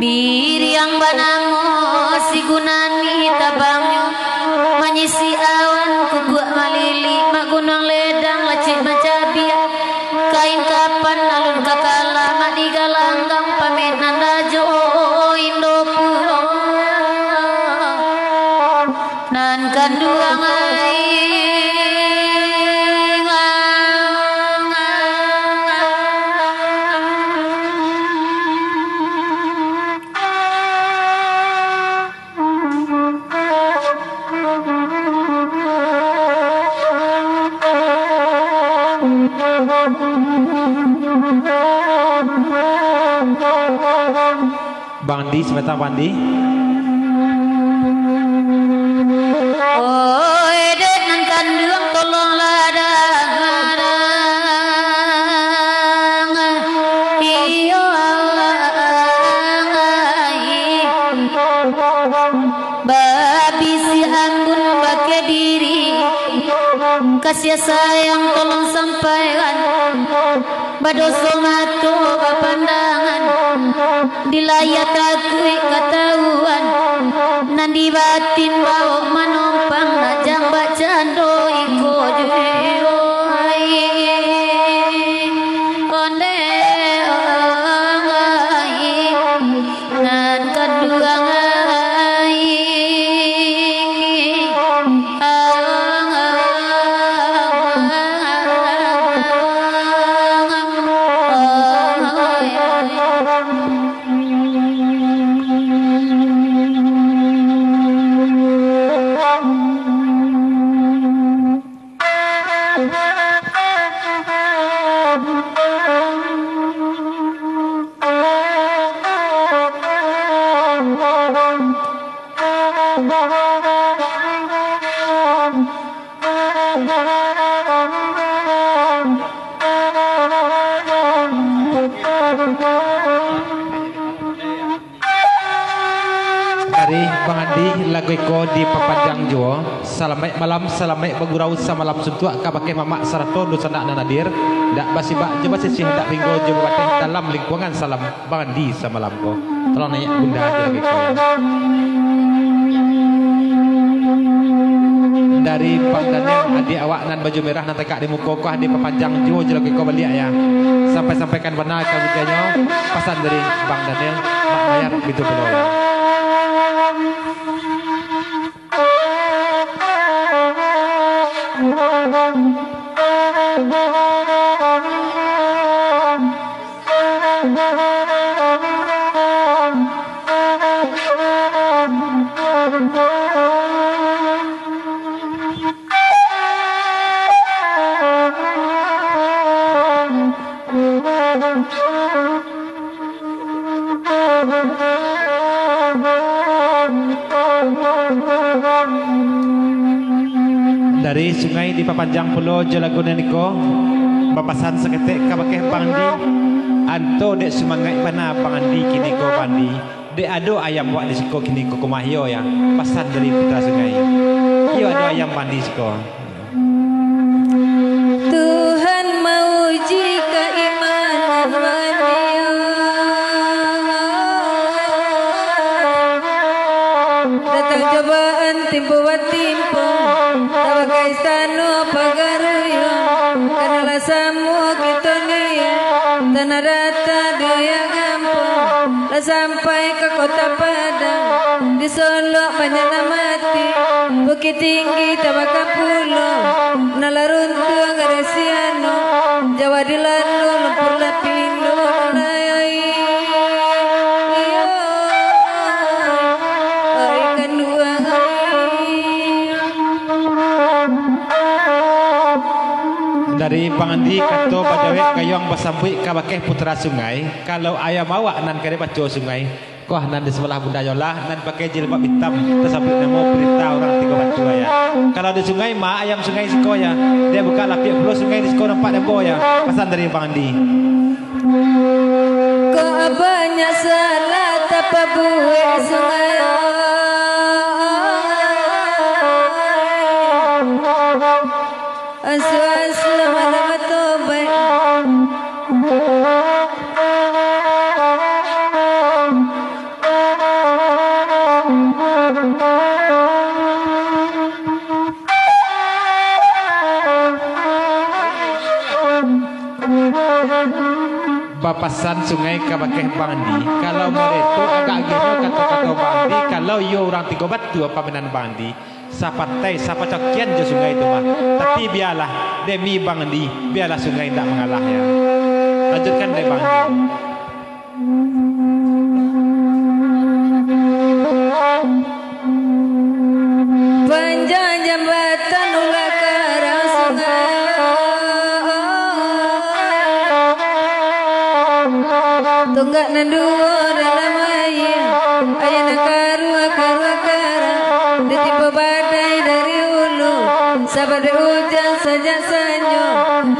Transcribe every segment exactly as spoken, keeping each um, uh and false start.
Biriang banamo si Gunani tabangnyo, manyisi awan kukuak malilik, mak gunuang ledang lacik mancabiak, kain kapan alun kakala, mak digalanggang pamik nan rajo indo pulo. Nan kanduang ai. Bang Andi, sabatang Bang Andi. Oi, dek nan kanduang, tolonglah dang, iyo Allah, babisi anggun bakeh diri, kasiah sayang tolong sampaikan. Badoso mato bapandangan, dilayia takuik katahuan, nan di batin bawok manompang, nak jan bakcando iko juo ai. Onde ai. Nan kaduangai. Dari Bang Andi, lagu iko dipapanjang juo. Salamaik malam, salamaik bagurau samalam suntuak kabakeh mamak sarato dunsanak nan hadir. Dak basibak jo basisiah, dak ringgo jo babateh, dalam lingkuangan salam Bang Andi samalam ko. Tolong naiak bunda jo lagu iko. Dari Bang Daniel, adiak awak nan baju merah nan tagak di muko ko, dipapanjang juo jo lagu iko baliak, ya. Sampai-sampaikan bana ka bujinyo, pasan dari Bang Daniel, Mak Mayar, gitu pulo, ya. Dari Sungai dipapanjang pulo jo lagu nan iko, bapasan saketek kabakeh Bang Andi, anto dek sumangaik bana Bang Andi kiniko, Bang Andi. Dek ado ayam wak di siko kiniko, kumah iyo, ya, pasan dari Putra Sungai. Iyo, ado ayam Bang Andi siko. Tuhan mauji kaimanan Bang Andi. Cobaan timpo batimpo, tabakai istano pagaruyuang, karano lah samo kito nian, tanah datar dunia gampang, lah sampai ka Kota Padang, di Solok banyak nan mati, Bukik Tinggi tabaka pulo, nan lah runtuah gareh siano, Jawa dilalu lumpur lah pindo, lai. Iyo, ai kanduang ai. Dari Bang Andi, kato bajawek gayuang basambuik kabakeh Putra Sungai, kalau ayam awak nan ka dibaco Sungai, koh nan di sabalah Bunda Yola, nan pakai jilbab itam, tasabuik namo Prita urang Tigo Batu, ya. Kalau di Sungai mah, ayam Sungai siko, ya. Dek buka lapiak pulo Sungai di siko nampak dembo, ya. Pasan dari Bang Andi. Kok banyak salah tapabuek Sungai. Ansuang-ansuang lah batobaik. Bapasan Sungai kabakeh Bang Andi, kalau model tu agak agiahnyo kato-kato Bang Andi, kalau iyo urang Tigo Batu pamenan Bang Andi, sapartai, sapacokian jo Sungai tu mah. Tapi bialah, demi Bang Andi, bialah Sungai indak mangalah, ya. Lanjutkan dek Bang Andi. Panjang jambatan ulah karang Sungai. Tonggak nan duo dalam aia, aia nan karua, karua karang, ditimpo badai dari ulu, sabab dek ujan sajak sanjo,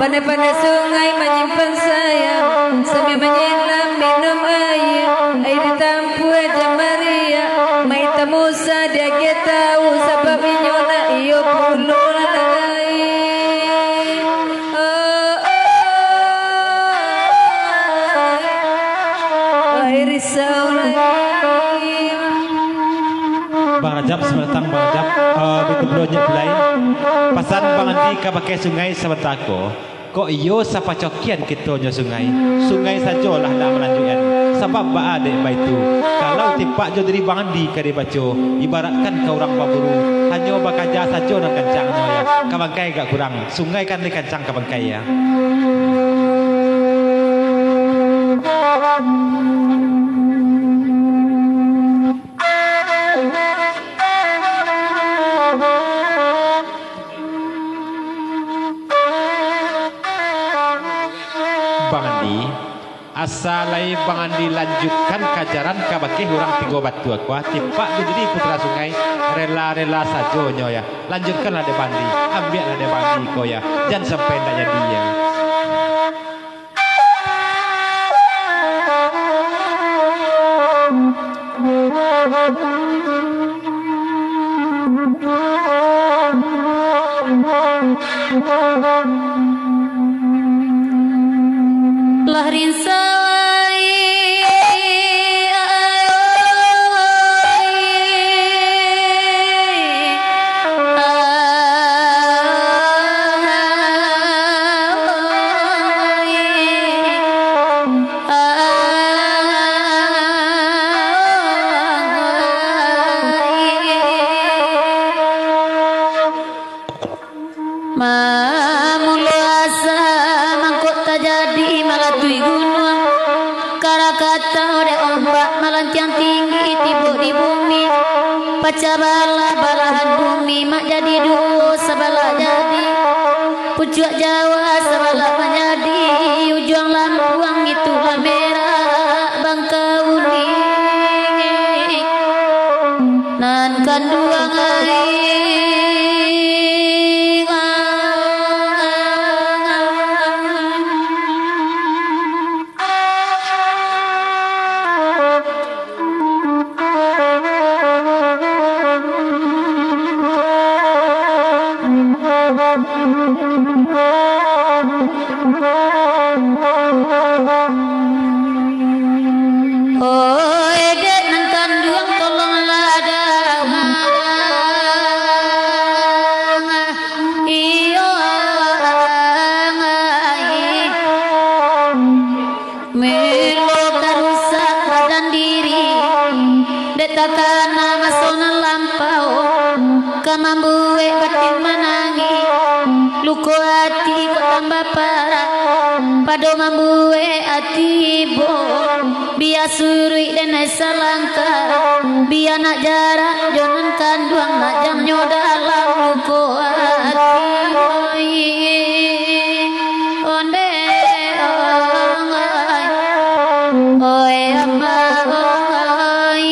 pandai-pandai Sungai manyimpan sayang, sambil manyelam minum aia, aia ditampuah jan mariak, maitam usah diagiah tahu, sabab inyo nak iyo pulo lai. Oh, oh, oh, oh, risau lai. Bang Rajab, selamat datang, Bang Rajab. Eh, baitu pulo Nyiak Pilai. Pasan Bang Andi kabakeh Sungai sabanta ko. Kok iyo sapacokian kito nyo Sungai. Sungai sajolah nak malanjuikan. Sabab baa dek baitu. Kalau tipak jo diri Bang Andi ka dibaco, ibaratkan ka urang baburu, hanyo bakaja sajo nan kancangnyo, ya. Ka bangkai agak kurang. Sungai kan lai kancang ka bangkai, ya. Bang Andi, asa lai Bang Andi lanjutkan kajaran kabakeh urang Tigo Batu ko, tipak jo diri Putra Sungai, rela-rela sajo nyo, ya. Lanjutkanlah dek Bang Andi, ambiaklah dek Bang Andi ko, ya. Jan sampai ndak jadi, ya. Lah rinsau ai. Mamulo asa mangko tajadi malatui gunuang, karakatau dek ombak malantiang tinggi tibo di bumi, pacah balah balahan bumi mak jadi duo sabalah jadi, pucuak Jawa sabalah manjadi, ujuang lampuang itulah merak bangka unik. Nan kanduang ai. Oi, dek nan kanduang, tolonglah dah. Tatana maso nan lampau, ka mambuek batin manangih, luko ati kok tambah parah, pado mambuek ati ibo. Bia suruik den ai salangkah, bia nak jarak jo nan kanduang, nak jang nyo dalam luko ati. Oi, onde, oi, oi, ama, oi.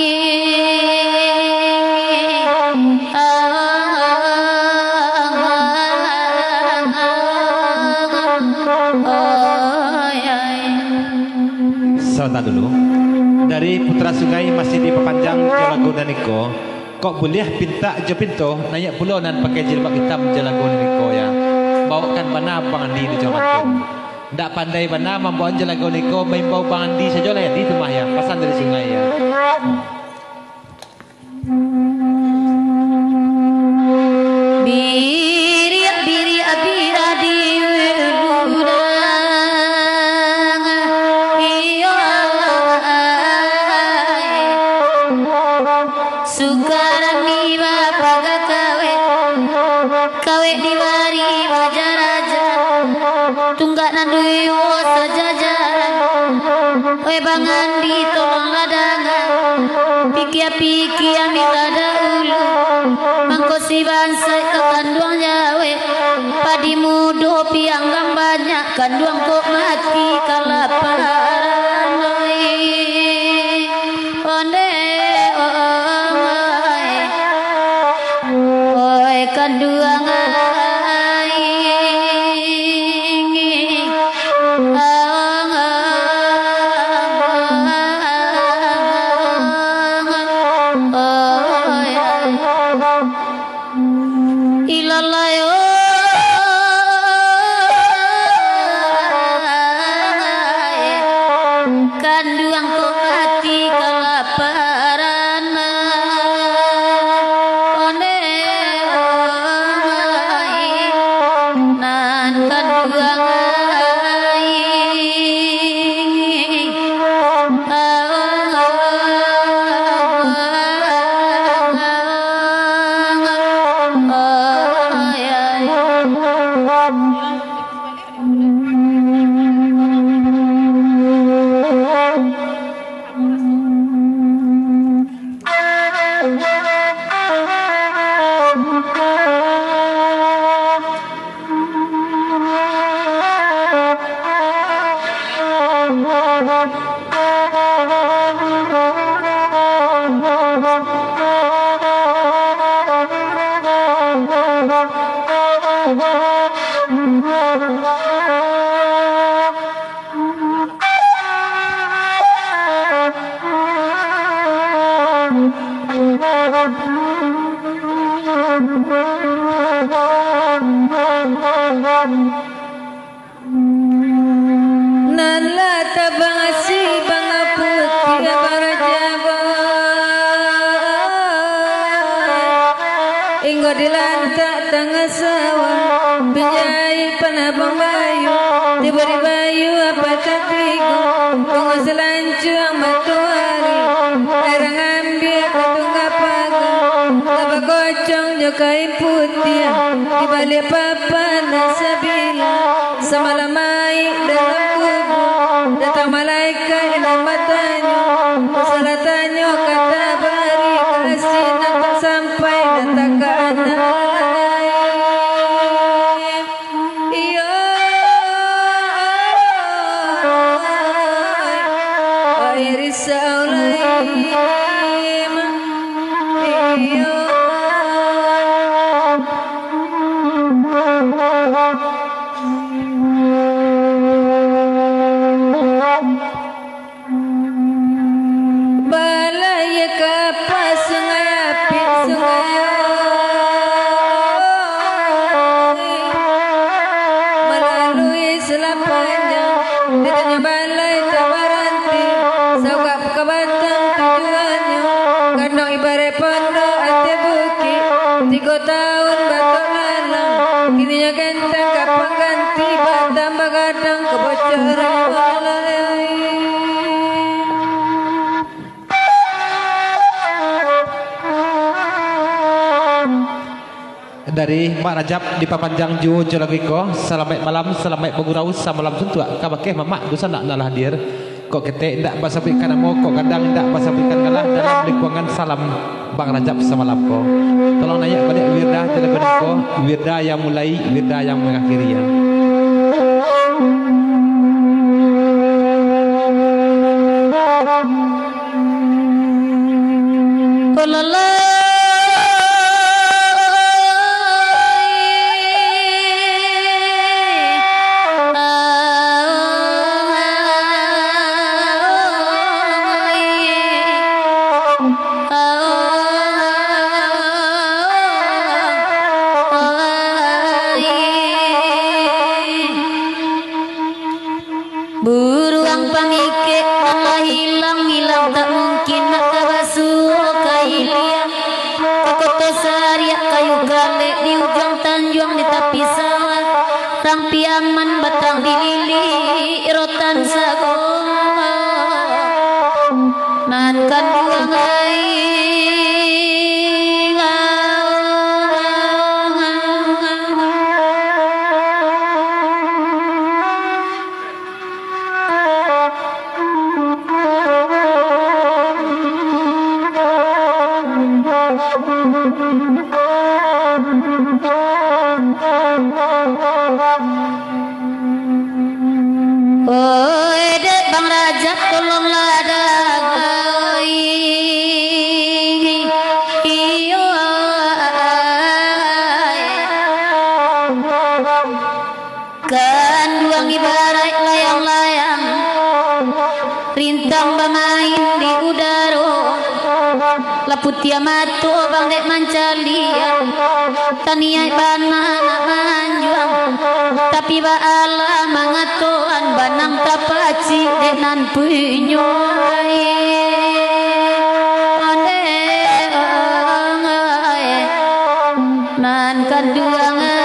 Sabanta dulu. Dari Putra Sungai masih dipapanjang jo lagu nan iko. Kok buliah pintak jo pinto, naiak pulo nan pakai jilbab itam jo lagu nan iko, ya. Baokan bana Bang Andi tu jo mantun. Ndak pandai bana mambaoan jo lagu nan iko, maimbau Bang Andi sajo lah, ya, di rumah, ya. Pasan dari Sungai, ya. Biriak, biriak, biriak di urang, iyo, ai. Sukarami bapaga kawek, kawek dibari bajaraja, tunggak nan duo sajajaran. Oi Bang Andi, tolonglah danga, pikia-pikia mintak dahulu, mangko si bansaik ka kanduang jawek, padi mudo pianggang banyak, kanduang kok mati kalaparan. Oi, onde, oi, oi, kanduang ai. Ilallah, yo. Kanduang ko mati kalaparan, ondeh, nan kanduang ai. Nan lah tabang asi banga putiah baraja, inggo dilantak tangah sawah, pinjai panabang bayu, tibo di bayu apa tatigo, bungo salancuang matoari, air angin ambiak ka tunggak paga, lah bakocong jo kain putiah, di baliak papan nan sabilang, samalam maik dalam kubua, datang malaikat nan batanyo, masalah tanyo ka tabari, ka asi nan tak sampai, nan tak ka anak lai. Iyo, ai risau lai. Iyo. Balai ka pas sungai api, sungai api. Malalui selapanjang, ditanyo balai tak baranti. Saugak ka batang tujuannyo, ganok ibarat pondok ateh bukik. Tigo taun batok lalang, kininyo gantang ka pangganti, batang bagadang ka bocah rayuan lai. Dari Mak Rajab dipapanjang juo jo lagu iko, salamaik malam, salamaik bagurau samalam suntuak, kabakeh mamak dunsanak nan lah hadir. Kok ketek indak basabuikkan namo, kok gadang indak basabuikkan galah dalam lingkuangan salam Bang Rajab samalam ko. Tolong naiak baliak wirda jo lagu ko, wirda yang mulai, wirda yang mangakhiri, ya. Buruang pamikek nan lah ilang-ilang, tak mungkin nak tabasuo ka ilia. Ka koto sariak kayu kalek di ujuang tanjuang di tapi sawah. Rang Piaman batang dililik rotan sago. Nan kanduang ai. Oi, dek Bang Rajab, tolonglah dangoi. Iyo. Kanduang ibaraik layang-layang, rintang bamain di udaro. Lah putiah mato bang dek mancaliak, taniaik bana nak manjuang. Tapi baalah mangatoan banang tapacik dek nan punyo. Ondeh, ondeh. Nan kanduang ai.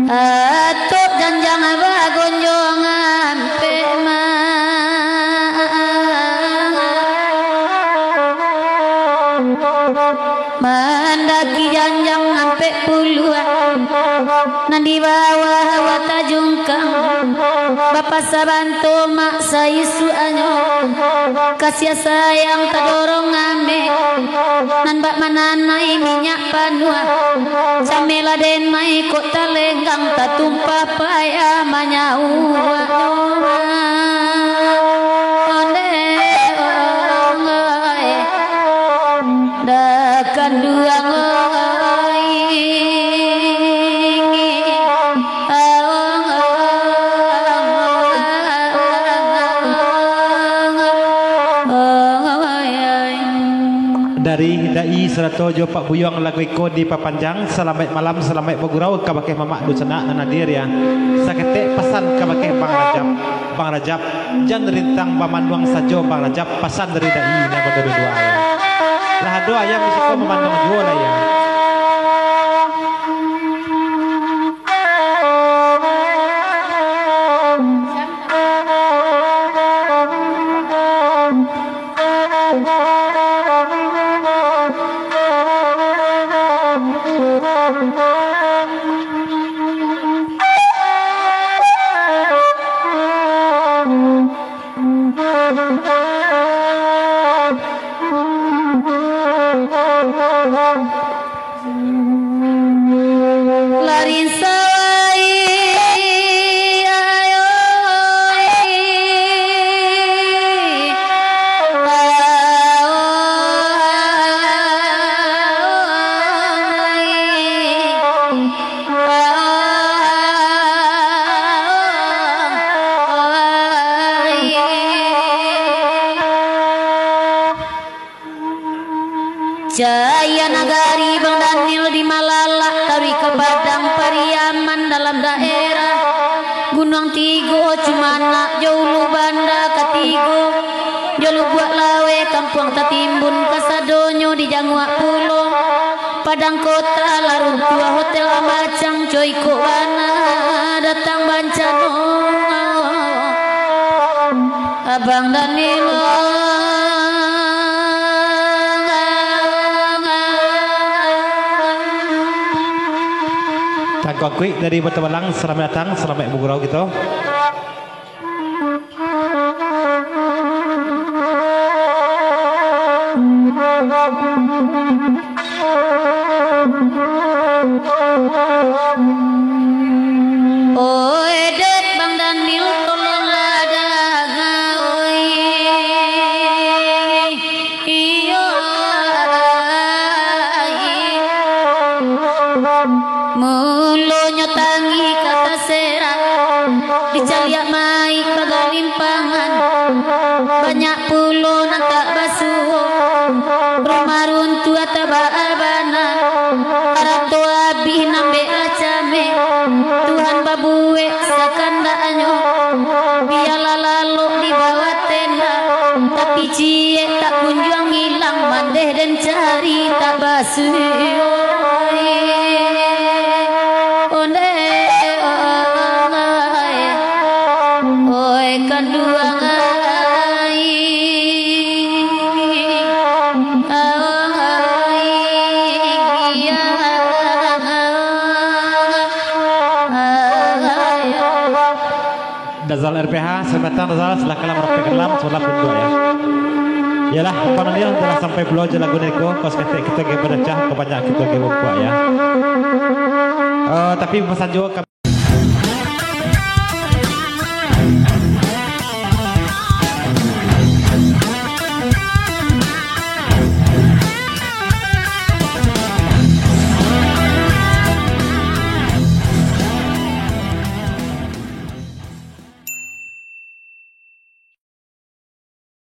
Atok janjang bagonjong ampek ma. Mandaki janjang ampek puluah, nan di bawah awak tajungkang, bapasabanto mak saisuaknyo. Kasiah sayang tadorong ameh, nan bak mananai minyak panuah. Cameh lah denai kok talenggang tatumpah payah manyauak. Ondeh, ondeh. Dah kanduang ai. Dari Dai sarato jo Pak Buyuang, lagu iko dipapanjang. Salamaik malam, salamaik bagurau kabakeh mamak dunsanak nan hadir, ya. Saketek pasan kabakeh Bang Rajab. Bang Rajab, jan rintang bamanuang sajo, Bang Rajab, pasan dari Dai nan baduo-duo. Lah ado ayam di siko mamanuang juo lah, ya. Larin sawai, ayo. Cahaya nagari Bang Daniel di Padang Kota lah runtuah, hotel Ambacang, co iko bana datang bancano. Abang Danilo. Tangkuak Kuik dari Batu Balang, salamaik datang, salamaik bagurau kito. Oi, dek Bang Danil, tolonglah danga, oi. Iyo, ai. Mulonyo tangih ka taserak, dicaliak mai bagalimpangan. Banyak pulo nan tak basuo, rumah runtuah tabaa bana. Arato abih nan bek lah cameh, Tuhan babuek sakandaknyo. Bialah lalok di bawah tenda, tapi ciek tak kunjuang ilang, mandeh den cari tak basuo. Onde, oi, kanduang ai. Dazal R P H, sebentar Dazal, silakanlah merapat ke dalam, sebelah pun dua ya. Yalah, Pak Daniel, telah sampai pulo je lagu niko, kos ketek kita ge badacah, kebanyak kita ge bungkuak ya. Eh, tapi pesan juga